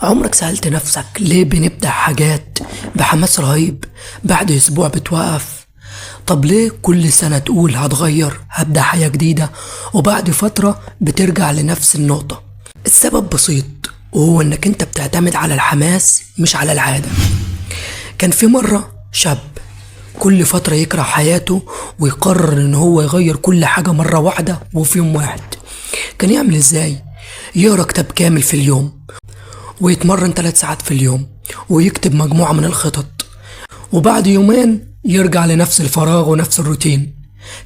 عمرك سألت نفسك ليه بنبدأ حاجات بحماس رهيب بعد أسبوع بتوقف؟ طب ليه كل سنة تقول هتغير، هبدأ حياة جديدة، وبعد فترة بترجع لنفس النقطة؟ السبب بسيط، وهو انك انت بتعتمد على الحماس مش على العادة. كان في مرة شاب كل فترة يكره حياته ويقرر ان هو يغير كل حاجة مرة واحدة وفي يوم واحد. كان يعمل ازاي؟ يقرأ كتاب كامل في اليوم، ويتمرن 3 ساعات في اليوم، ويكتب مجموعة من الخطط، وبعد يومين يرجع لنفس الفراغ ونفس الروتين.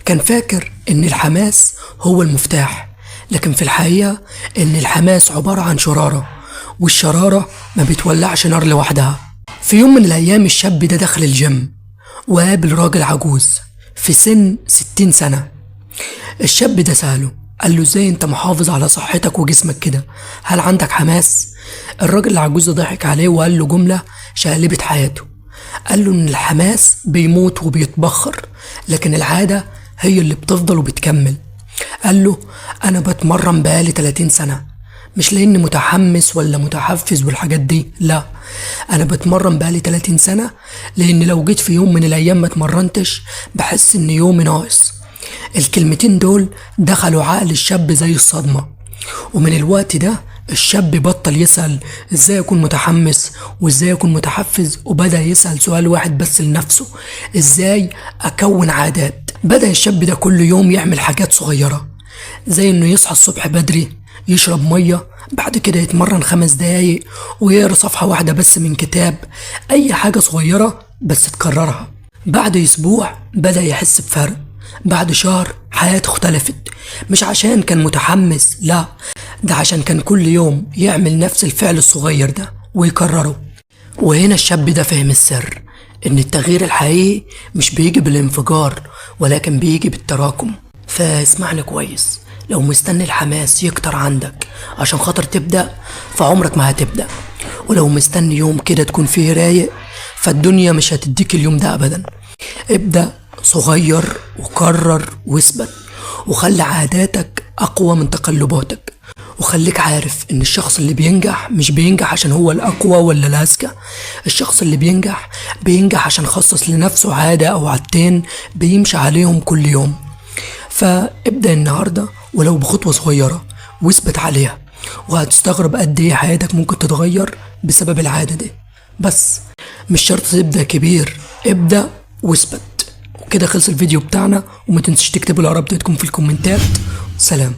كان فاكر ان الحماس هو المفتاح، لكن في الحقيقة ان الحماس عبارة عن شرارة، والشرارة ما بتولعش نار لوحدها. في يوم من الأيام الشاب ده دخل الجيم وقابل راجل عجوز في سن 60 سنة. الشاب ده سأله، قال له ازاي انت محافظ على صحتك وجسمك كده؟ هل عندك حماس؟ الراجل العجوز ده ضحك عليه وقال له جملة شقلبت حياته. قال له ان الحماس بيموت وبيتبخر، لكن العادة هي اللي بتفضل وبتكمل. قال له انا بتمرن بقالي 30 سنة، مش لاني متحمس ولا متحفز والحاجات دي، لا، انا بتمرن بقالي 30 سنة لان لو جيت في يوم من الايام ما اتمرنتش بحس ان يومي ناقص. الكلمتين دول دخلوا عقل الشاب زي الصدمة، ومن الوقت ده الشاب بطل يسأل ازاي اكون متحمس وازاي اكون متحفز، وبدأ يسأل سؤال واحد بس لنفسه: ازاي اكون عادات؟ بدأ الشاب ده كل يوم يعمل حاجات صغيرة، زي انه يصحى الصبح بدري، يشرب مية، بعد كده يتمرن 5 دقايق، ويقرا صفحة واحدة بس من كتاب، اي حاجة صغيرة بس تكررها. بعد اسبوع بدأ يحس بفرق، بعد شهر حياته اختلفت، مش عشان كان متحمس، لا، ده عشان كان كل يوم يعمل نفس الفعل الصغير ده ويكرره. وهنا الشاب ده فهم السر، ان التغيير الحقيقي مش بيجي بالانفجار، ولكن بيجي بالتراكم. فاسمعني كويس، لو مستني الحماس يكتر عندك عشان خاطر تبدأ فعمرك ما هتبدأ، ولو مستني يوم كده تكون فيه رايق فالدنيا مش هتديك اليوم ده أبدا. ابدأ صغير وكرر واثبت، وخلي عاداتك أقوى من تقلباتك، وخليك عارف إن الشخص اللي بينجح مش بينجح عشان هو الأقوى ولا الأذكى. الشخص اللي بينجح بينجح عشان خصص لنفسه عادة أو عادتين بيمشي عليهم كل يوم. فابدأ النهاردة ولو بخطوة صغيرة واثبت عليها، وهتستغرب قد إيه حياتك ممكن تتغير بسبب العادة دي. بس مش شرط تبدأ كبير، ابدأ واثبت. وكده خلص الفيديو بتاعنا، وما تنسوش تكتبوا الآراء بتاعتكم في الكومنتات. سلام.